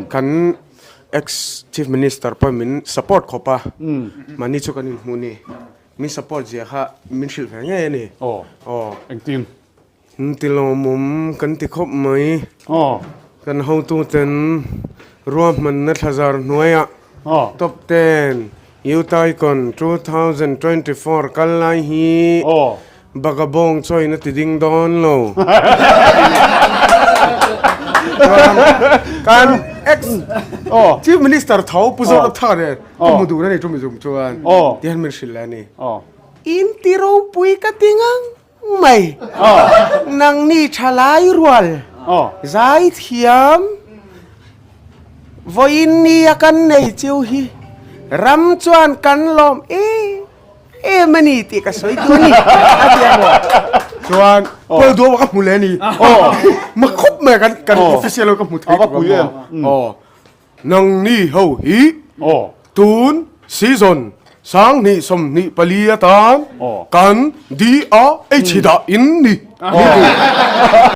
Kan ex Chief Minister pawh min support khawp a, mahni chu kan inhmuh ni. Min support zia kha min hrilh ve ngei a ni. Aw, engtin? Ti lawmawm kan ti khawp mai. Kan hotuten ruahmanna thlazar hnuaiah Top ten Youth Icon 2024 kal lai hi Bagabawng chawiin a ti ding dawn lo. Chuan kan ex Chief Minister tho Pu Zoramthanga nen ka hmu dun a ni chumi zum chuan tihian min hrilh leh a ni. In ti ropui ka ti ngang mai. Nangni thalai rual zaithiam vawiin nia kan nei chiu hi ram chuan kan lawm em em a ni tih ka sawi duh a ni a ti a maw. Chuan Paul Duama ka hmu leh a ni. Ma khawp mai kan kan official ka hmu thei tuk a maw. Nangni ho hi tun season 2024 atan kan DRH dah in ni.